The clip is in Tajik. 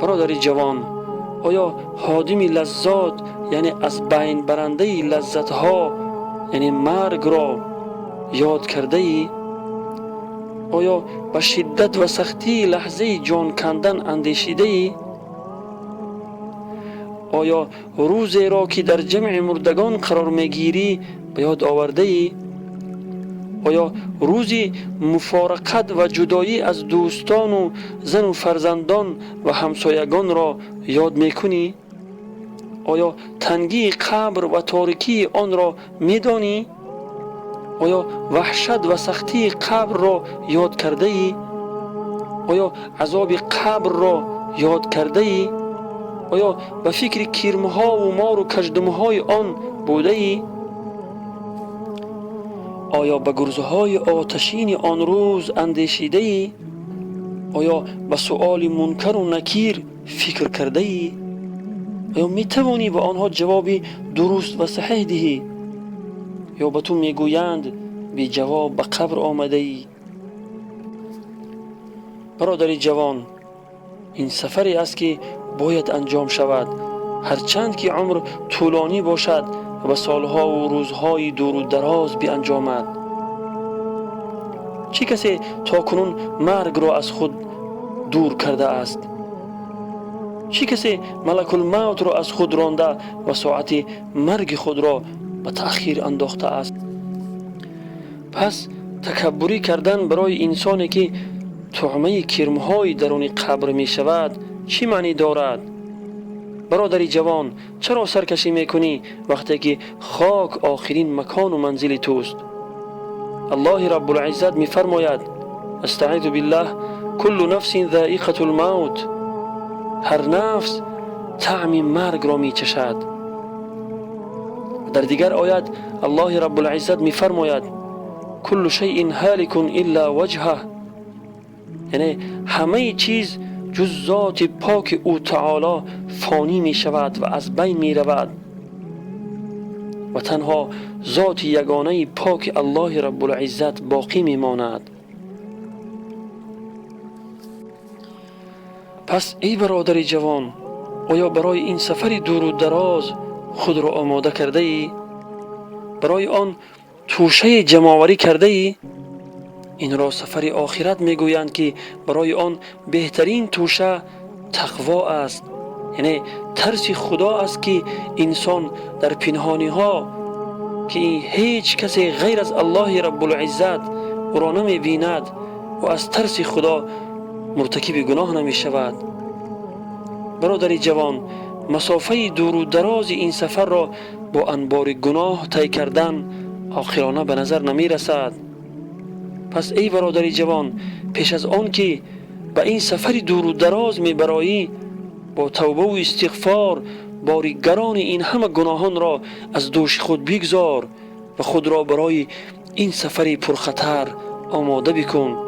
Бародари ҷавон, оё ҳодими лаззот, яъне аз байн барандаи лаззатҳо, яъне маргро ёд кардаӣ? Оё ба шиддат ва сахтии лаҳзаи ҷон кандан андешидаӣ? Оё рӯзеро ки дар ҷамъи мурдагон қарор мегирӣ ба ёд овардаӣ? Оё рӯзи муфорақат ва ҷудоӣ аз дӯстону зану фарзандон ва ҳамсоягонро ёд мекунӣ? Оё тангии қабр ва торикии онро медонӣ? Оё ваҳшат ва сахтии қабрро ёд кардаӣ? Оё азоби қабрро ёд кардаӣ? Оё ба фикри кирмҳову мору каждумҳои он будаӣ? Оё ба гурзҳои оташини он рӯз андешидаӣ? Оё ба суоли мункару накир фикр кардаӣ? Оё метавонӣ ба онҳо ҷавоби дуруст ва саҳеҳ диҳӣ? Ё ба ту мегӯянд беҷавоб ба қабр омадаӣ? Бародари ҷавон, ин сафаре аст, ки бояд анҷом шавад, ҳарчанд ки умр тӯлонӣ бошад ва ба солҳову рӯзҳои дуру дароз бианҷомад. Чӣ касе то кунун маргро аз худ дур кардааст? Чӣ касе малакулмавтро аз худ ронда ва соати марги худро ба таъхир андохтааст? Пас такаббурӣ кардан барои инсоне, ки туъмаи кирмҳои даруни қабр мешавад, чӣ маънӣ дорад? Бародари ҷавон, чаро саркашӣ мекунӣ, вақте ки хок охирин макону манзили туст? Аллоҳи Раббулиззат мефармояд: астаизу биллаҳ, куллу нафсин заиқатул мавт, ҳар нафс таъми маргро мечашад. Дар дигар оят Аллоҳи Раббулиззат мефармояд: куллу шайъин ҳоликун илла ваҷҳаҳ, яъне ҳамаи чиз ҷуз зоти поки ӯ таоло фонӣ мешавад ва аз байн меравад ва танҳо зоти ягонаи поки Аллоҳи Раббулиззат боқӣ мемонад. Пас эй бародари ҷавон, оё барои ин сафари дуру дароз худро омода кардаӣ? Барои он тӯшае ҷамъоварӣ кардаӣ? Инро сафари охират мегӯянд, ки барои он беҳтарин тӯша тақво аст, яъне тарси худо аст, ки инсон дар пинҳониҳо, ки ҳеҷ касе ғайр аз Аллоҳи Раббулиззат ӯро намебинад, ва аз тарси худо муртакиби гуноҳ намешавад. Бародари ҷавон, масофаи дуру дарози ин сафарро бо анбори гуноҳ тай кардан оқилона ба назар намерасад. Пас эй бародари ҷавон, пеш аз он ки ба ин сафари дуру дароз мебароӣ, бо тавбаву истиғфор бори гарони ин ҳама гуноҳонро аз дӯши худ бигзор ва худро барои ин сафари пурхатар омода бикун.